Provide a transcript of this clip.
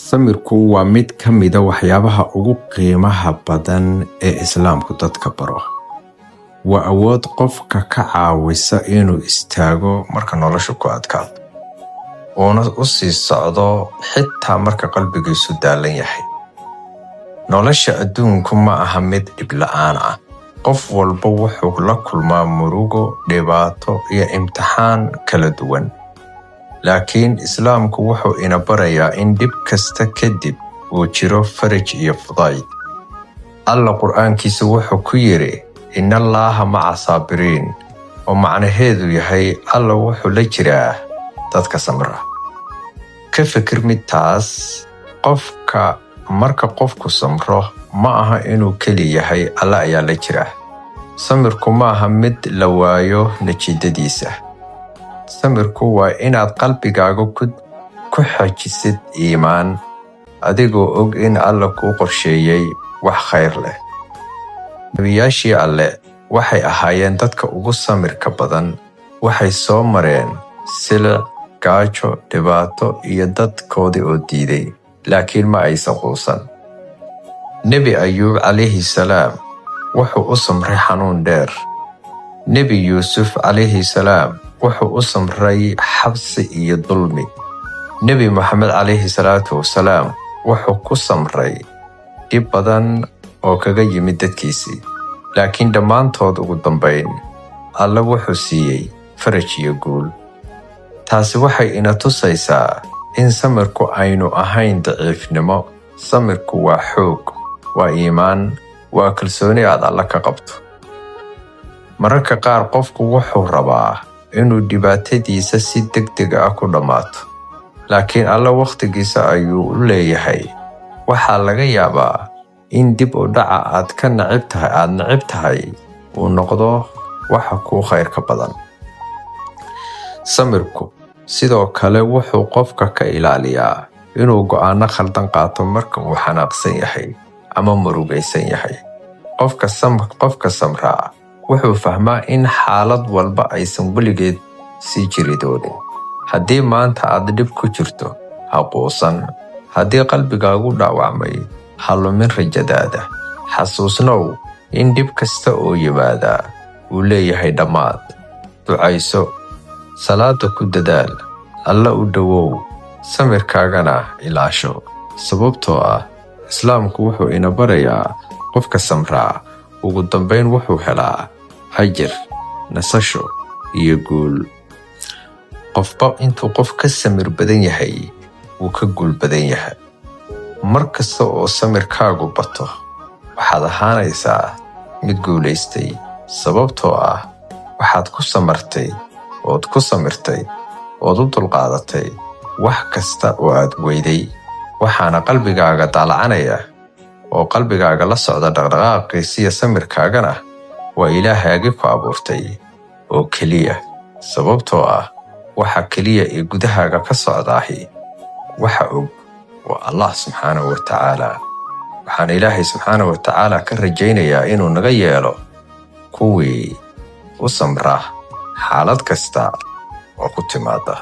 Samirku waa mid ka mida waxyaabaha ugu qiimaha badan ee Islaamku dadka baro. Waa awood qofka ka caawisa inuu istaago marka noloshu ku adkaato, uuna u sii socdo xitaa marka qalbigiisu daalan yahay. Nolosha adduunku ma aha mid dhib la'aan ah. Qof walba wuxuu la kulmaa murugo, dhibaato iyo imtixaan kala duwan. Laakiin Islaamku wuxuu ina barayaa in dhib kasta kadib uu jiro faraj iyo fudayd. Alla Qur'aankiisa wuxuu ku yidhi: "Inna Allaaha maca saabiriin," oo macnaheedu yahay Alla wuxuu la jiraa dadka samra. Ka fikir midtaas. Qofka marka qofku samro, ma aha inuu keli yahay, Alle ayaa la jira. Samirku ma aha mid la waayo natiijadiisa. Samirku waa inaad qalbigaaga ku xajisid iimaan, adigoo og in Alle kuu qorsheeyay wax khayr leh. Nebiyaashii Alle waxay ahaayeen dadka ugu samirka badan. Waxay soo mareen silic, gaajo, dhibaato iyo dadkoodii oo diiday, laakiin ma aysan quusan. Nebi Ayuub calayhi salaam wuxuu u samray xanuun dheer. Nebi Yuusuf calayhi salaam wuxuu u samray xabsi iyo dulmi. Nebi Moxamed calayhi salaatu wasalaam wuxuu ku samray dhib badan oo kaga yimid dadkiisii. Laakiin dhammaantood ugu dambayn Alle wuxuu siiyey faraj iyo guul. Taasi waxay ina tusaysaa in samirku aynu ahayn daciifnimo. Samirku waa xoog, waa iimaan, waa kalsooni aad Alle ka qabto. Mararka qaar qofku wuxuu rabaa inuu dhibaatadiisa si degdeg ah ku dhammaato, laakiin Alle wakhtigiisa ayuu u leeyahay. Waxaa laga yaabaa in dib u dhaca aad ka necib tahay aad necib tahay uu noqdo waxa kuu khayrka badan. Samirku sidoo kale wuxuu qofka ka ilaaliyaa inuu go'aano khaldan qaato marka uu xanaaqsan yahay ama murugaysan yahay. Qofka samraa wuxuu fahmaa in xaalad walba aysan weligeed sii jiri doonin. Haddii maanta aad dhib ku jirto, ha quusan. Haddii qalbigaagu dhaawacmay, ha lumin rajadaada. Xasuusnow in dhib kasta oo yimaada uu leeyahay dhammaad. Ducayso, salaada ku dadaal, Alla u dhowow, samirkaagana ilaasho. Sababtoo ah Islaamku wuxuu ina barayaa qofka samraa ugu dambayn wuxuu helaa ajir, nasasho iyo guul. Qofba intuu qof ka samir badan yahay, wuu ka guul badan yahay. Mar kasta oo samirkaagu bato, waxaad ahaanaysaa mid guulaystay, sababtoo ah waxaad ku samartay ood ku samirtay ood u dulqaadatay wax kasta oo aad weyday. Waxaana qalbigaaga daalacanaya oo qalbigaaga la socda dhaqdhaqaaqiisa iyo samirkaagana waa Ilaahaagii ku abuurtay oo keliya, sababtoo ah waxa keliya ee gudahaaga ka socdaahi waxa og waa Allah subxaanahu wa tacaala. Waxaan Ilaahay subxaanahu wa tacaala ka rajaynayaa inuu naga yeelo kuwii u samra xaalad kasta oo ku timaada.